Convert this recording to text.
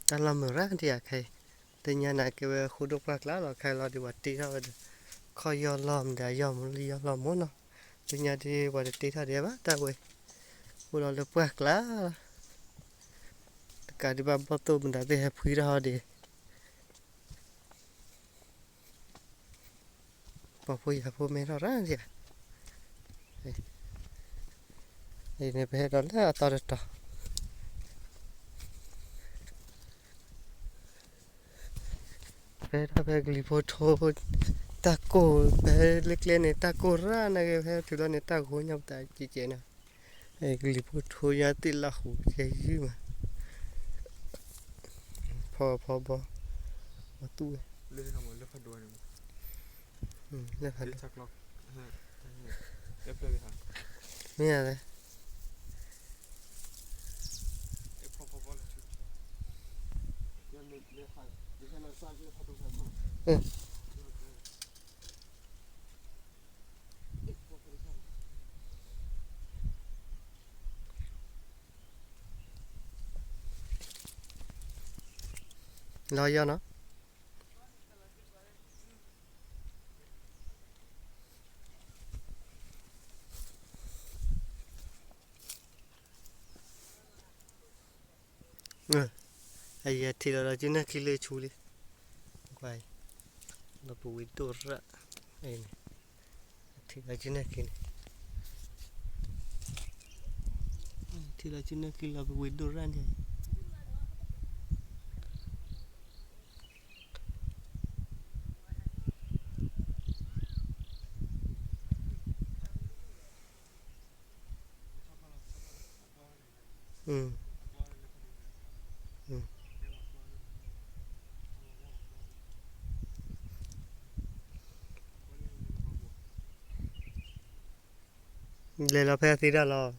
တၢ်လီၢ်မုာ်ရၣ်ဒံးဧါခဲအံၤ, တညါန့ၣ်ကဲဝဲဃိဒိၣ်ပှၢ်ကျါလီၤ, ခဲအံၤလီၤဒီးပှၤတ့ထီၣ်ဝဲဒီး ခီၣ်ယီၢ်လီၢ်မ့ၢ်ဒီး ယီၢ်မူလၢယီၢ်လီၢ်မူနီၤ, တညါဒ်ပှၤတတ့ထီၣ်ဒံးဘၣ် တၢ်ဝဲ အိၣ်လီၤလၢပှၢ်ကျါလီၤ, တကးဒံးဘၣ်ဘီၣ်သိၣ်မ့ၢ်ဒီးသ့ၣ်ဟဲဖှံထီၣ်ဟီဒံး ပှၤဖိယာ်ဖိမဲထီၣ်ရၣ်ဒံးဧါ, အံၤန့ၣ် ပဟဲဒီးလၢအသီတတီၤ, ပဟဲဒီးဖဲကလံၤဖိထိ တၢ်ကိၢ် ပဟဲလၢကျဲန့ၣ် တၢ်ကိၢ်ရၣ်နာ်က့ ပဟဲတုၤလီၤန့ၣ် တၢ်ဂိၢ်ညါပသးကဲကဲန့ၣ်, ကလံၤဖိထိညါသ့ၣ်လၢ်ဟူကဲယုၢ်မး, ဖီဖီဘီ ဘီသူၣ်ဝဲ လၢဖးဒိၣ်, မ့ၢ်ဧါလဲၣ်, လီၤယီၢ်နီၤ အယထံၣ်လီၤဒီးကနၢ်ခံလၢဆူလံ, ကွၢ်, လီၤပဝံၤဒိၣ်ရၣ်, န့ၣ်, ထံၣ်လီၤကနၢ်ခံန့ၣ်, ထံၣ်လီၤကနၢ်ခံလီၤပဝံၤဒိၣ်ရၣ်န့ၣ် လဲၤလီၤဖဲအသ့ဒၣ်လီၤ.